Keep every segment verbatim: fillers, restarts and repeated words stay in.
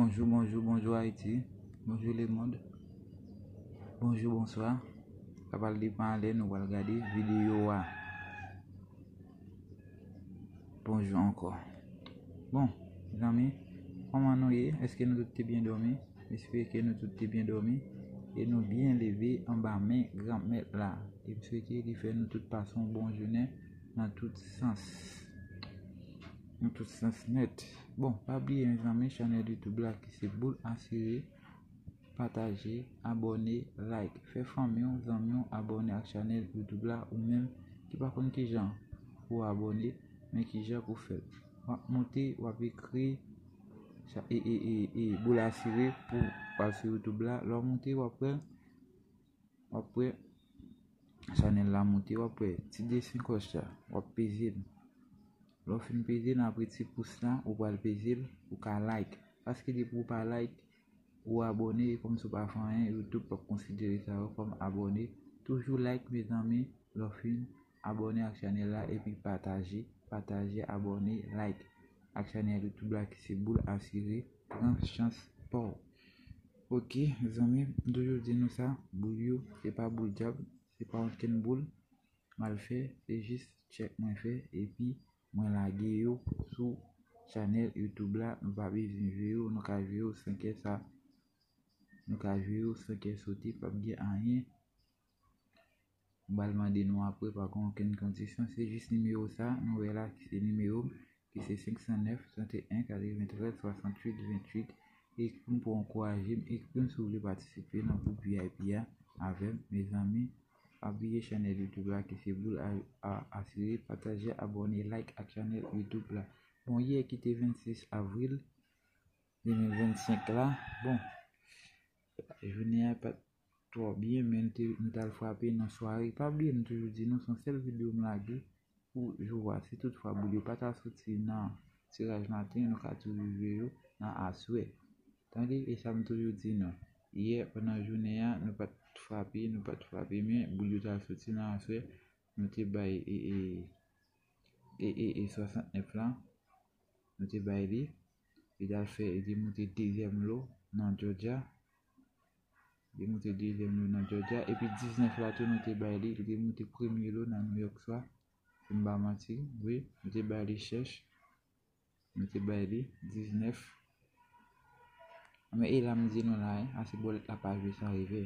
Bonjou, bonjou, bonjou Ayiti. Bonjou lemonn. Bonjou, bonswa. Sa pral depann lè nou pral gade videyo a. Bonjou ankò. Bon, zanmi, kòman nou ye? Èske nou tout te byen dòmi? M espere ke nou tout te byen dòmi e nou byen leve anba men Granmèt la. E m swete li fè nou tout pase yon bon jounen nan tout sans. Nan tout sans nèt. Bon, pa bliye, mezanmi, chanèl YouTube la ki se Boul Asire. Pataje, abòne, like. Fè fanmi w, zanmi w abòne ak chanèl YouTube la, ou menm ki pa konn kijan pou w abòne, men kijan pou w fè l. W ap moute, w ap ekri cha- e, e, e, e, Boul Asire pou w al sou YouTube la. Lè w moute, w ap wè, w ap wè chanèl la moute, w ap wè ti desen klòch la, w ap peze l. Lè w fin peze l, apre ti pous la, ou pral peze l, ou ka like. Paske depi w pa like, ou abòne, e kòmsi w pa fè anyen, YouTube p ap konsidere sa yo kòm abòne. Toujou like, mezanmi, lè w fin abòne ak chanèl la, epi pataje, pataje, abòne, like ak chanèl YouTube la ki se Boul Asire, pran chans pa w. Ok, zanmi, m toujou di nou sa, boul yo, se pa boul dyab, se pa okenn boul m al fè, se jis tchèk mwen fè, epi mwen lage yo sou chanèl YouTube la, nou pa bezwen jwe yo, nou ka jwe yo san kè sa, nou ka jwe yo san kè sote, p ap gen anyen. M pral mande nou apre, pa gen okenn kondisyon, se jis nimewo sa, nou wè la, ki se nimewo m, ki se senk san nèf, trant e en, katreventrèz, swasanntuit, venntuit. Ekri m pou w ankouraje m, ekri m si w vle patisipe nan gwoup V I P a avè m, mezanmi. Pa bliye chanèl YouTube la ki se Boul a, a, Asire, pataje, abòne, like ak chanèl YouTube la. Bon, yè ki te vennsis avril de mil vennsenk la, bon, jounen an pa t twò byen, men nou te, nou t al frape nan sware. Pa bliye, m toujou di nou, se yon sèl videyo m lage pou jou a. Si toutfwa boul yo pa ta soti nan tiraj maten, nou ka toujou jwe yo nan aswè. Tande, e sa m toujou di nou. Yè, pandan jounen an, nou pa t frape, nou pa t frape, men boul yo t al soti nan aswè. Nou te bay e, e, e, e, e swasantnèf la. Nou te bay li. Li t al fè, li te moute dezyèm lo nan Georgia. Li te moute dezyèm lo nan Georgia. Epi diznèf la tou, nou te bay li. Li te moute premye lo nan New York swa. Si m pa manti, wi. Nou te bay li chèch. Nou te bay li diznèf. Men e la m di nou la, ase bòlèt la pa jwe san revè.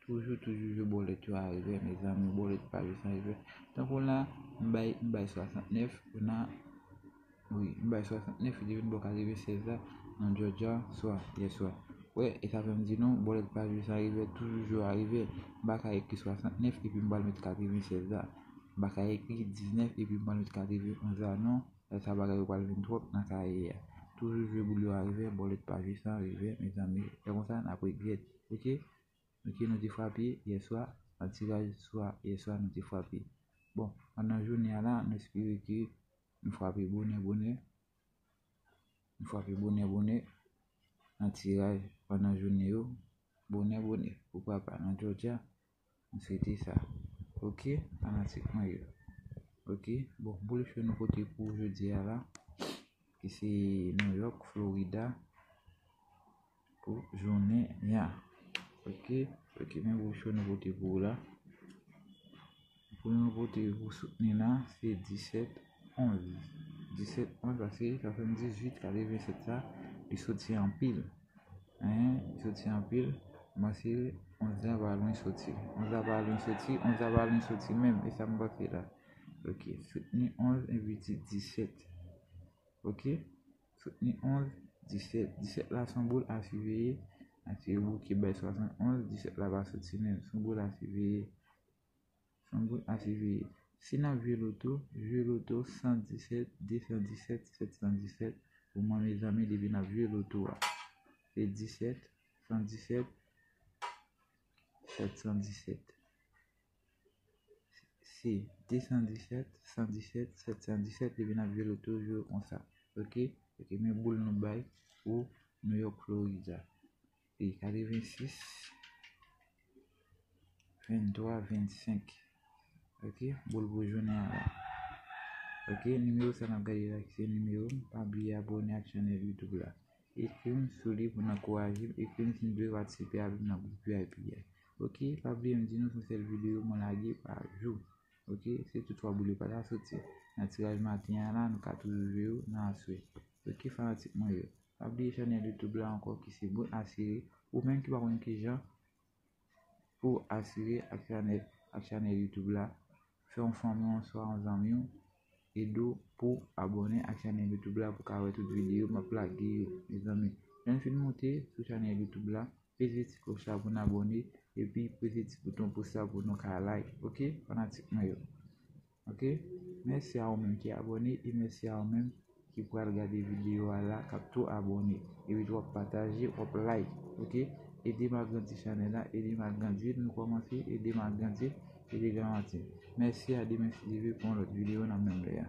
Toujou, toujou jwe bòlèt yo a revè, mezanmi, bòlèt pa jwe san revè. Tankou la, m bay, m bay swasantnèf, ou nan, wi, m bay swasantnèf, li te vin bò katrevensèz la, nan Georgia, swa, yè swa. Wè, e sa fè m di nou, bòlèt pa jwe san revè, toujou jwe a revè. M pa ka ekri swasantnèf epi m pral met katrevensèz la. M pa ka ekri diznèf epi m pral met katrevenonz la, non. Lè sa bagay yo pral vin twòp nan karyè a. Toujou jwe boul yo a revè, bòlèt pa jwe san revè, mezanmi. Lè konsa, n ap regrèt. Ok? Ok, nou te frape yè swa, nan tiraj swa, yè swa nou te frape. Bon, pandan jounen an la, nou espere ke nou frape bonè, bonè. Nou frape bonè, bonè. Nan tiraj pandan jounen yo. Bonè, bonè. Poukwa pa nan Georgia? M swete sa. Ok, fanatik mwen yo. Ok, bon, boul cho nou pote pou jodi a la, ki se New York, Florida, pou jounen an. Ok, ok, men boul cho nou pote pou ou la. Pou nou pote pou soutni la, se disèt onz. Disèt onz, paske swasanndizuit katrevensèt sa, li soti anpil. Hein, li soti anpil. M panse onz la pa lwen soti. Onz la pa lwen soti, onz la pa lwen soti menm. E sa m panse la. Ok, soutni onz epi di disèt. Ok, soutni onz, disèt. Disèt la se yon boul a siveye. Atire bouke bay swasannonz, disèt la pa soti menm. Se yon boul a siveye. Se yon boul a siveye. Si n ap jwe loto, jwe loto san disèt, de san disèt, sèt san disèt. Pou mwen, mezanmi, depi n ap jwe loto a, se disèt, san disèt, sèt san disèt. Se de san disèt, san disèt, sèt san disèt, depi n ap jwe loto, jwe konsa. Ok? Ok, men boul nou bay pou New York, Florida. E katrevensis, venntwa, vennsenk. Ok, boul pou jounen an la. Ok, nimewo sa n ap gade la, ki se nimewo m. Pa bliye abòne ak chanèl YouTube la. Ekri m sou li pou n ankouraje m. Ekri m si n vle patisipe avè m nan gwoup V I P a. Ok, pa bliye m di nou se yon sèl videyo mwen lage pa jou. Ok, si toutfwa boule pa ta soti nan tiraj maten an la, nou ka toujou jwe yo nan aswè. Ok, fanatik mwen yo. Pa bliye chanèl YouTube la ankò ki se Bout Asire. Ou menm ki pa konn kijan pou asire ak chanèl, ak chanèl YouTube la, fè yon fanmi w, swa yon zanmi w, ede w pou abòne ak chanèl YouTube la pou ka wè tout videyo m ap lage yo, mezanmi. Lè n fin moute sou chanèl YouTube la, peze ti klòch la pou n abòne, epi peze ti bouton pous la pou nou ka like, ok, fanatik mwen yo. Ok? Mèsi a ou menm ki abòne e mèsi a ou menm ki pral gade videyo a la, k ap tou abòne. Epi tou w ap pataje, w ap like. Ok? Ede m agrandi chanèl la, ede m agrandi l, nou kòmanse, ede m agrandi, ede granmati. Mèsi, a demen si Dye vle pou yon lòt videyo nan menm lè a.